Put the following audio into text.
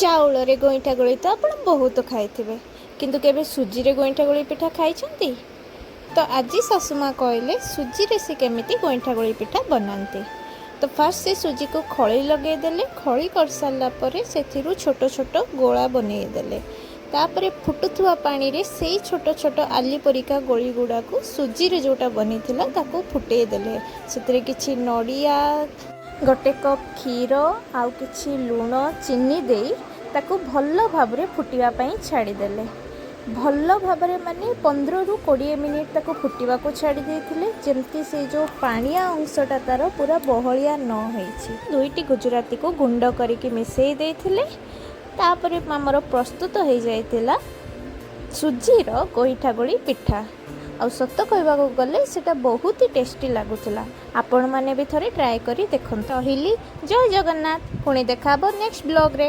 ଚାଉଳରେ ଗଇଁଠା ଗୋଳି ତ ଆପଣ ବହୁତ ଖାଇଥିବେ, କିନ୍ତୁ କେବେ ସୁଜିରେ ଗଇଁଠା ଗୋଳି ପିଠା ଖାଇଛନ୍ତି? ତ ଆଜି ଶାଶୁମା କହିଲେ ସୁଜିରେ ସେ କେମିତି ଗଇଁଠା ଗୋଳି ପିଠା ବନାନ୍ତି। ତ ଫାର୍ଷ୍ଟ ସେ ସୁଜିକୁ ଖଳି ଲଗେଇଦେଲେ। ଖଳି କରିସାରିଲା ପରେ ସେଥିରୁ ଛୋଟ ଛୋଟ ଗୋଳା ବନେଇଦେଲେ। ତାପରେ ଫୁଟୁଥିବା ପାଣିରେ ସେଇ ଛୋଟ ଛୋଟ ଆଲି ପରିକା ଗୋଳି ଗୁଡ଼ାକୁ, ସୁଜିରେ ଯେଉଁଟା ବନିଥିଲା, ତାକୁ ଫୁଟେଇ ଦେଲେ। ସେଥିରେ କିଛି ନଡ଼ିଆ, ଗୋଟେ କପ୍ କ୍ଷୀର ଆଉ କିଛି ଲୁଣ, ଚିନି ଦେଇ ତାକୁ ଭଲ ଭାବରେ ଫୁଟିବା ପାଇଁ ଛାଡ଼ିଦେଲେ। ଭଲ ଭାବରେ ମାନେ 15ରୁ 20 ମିନିଟ୍ ତାକୁ ଫୁଟିବାକୁ ଛାଡ଼ି ଦେଇଥିଲେ, ଯେମିତି ସେଇ ଯେଉଁ ପାଣିଆ ଅଂଶଟା ତା'ର ପୁରା ବହଳିଆ ନ ହେଇଛି। ଦୁଇଟି ଗୁଜୁରାତିକୁ ଗୁଣ୍ଡ କରିକି ମିଶାଇ ଦେଇଥିଲେ। ତାପରେ ଆମର ପ୍ରସ୍ତୁତ ହେଇଯାଇଥିଲା ସୁଜିର ଗୋଇଠା ଗୋଳି ପିଠା। ଆଉ ସତ କହିବାକୁ ଗଲେ ସେଇଟା ବହୁତ ହି ଟେଷ୍ଟି ଲାଗୁଥିଲା। ଆପଣମାନେ ବି ଥରେ ଟ୍ରାଏ କରି ଦେଖନ୍ତୁ। ରହିଲି, ଜୟ ଜଗନ୍ନାଥ। ପୁଣି ଦେଖା ହେବ ନେକ୍ସଟ ବ୍ଲଗ୍ରେ।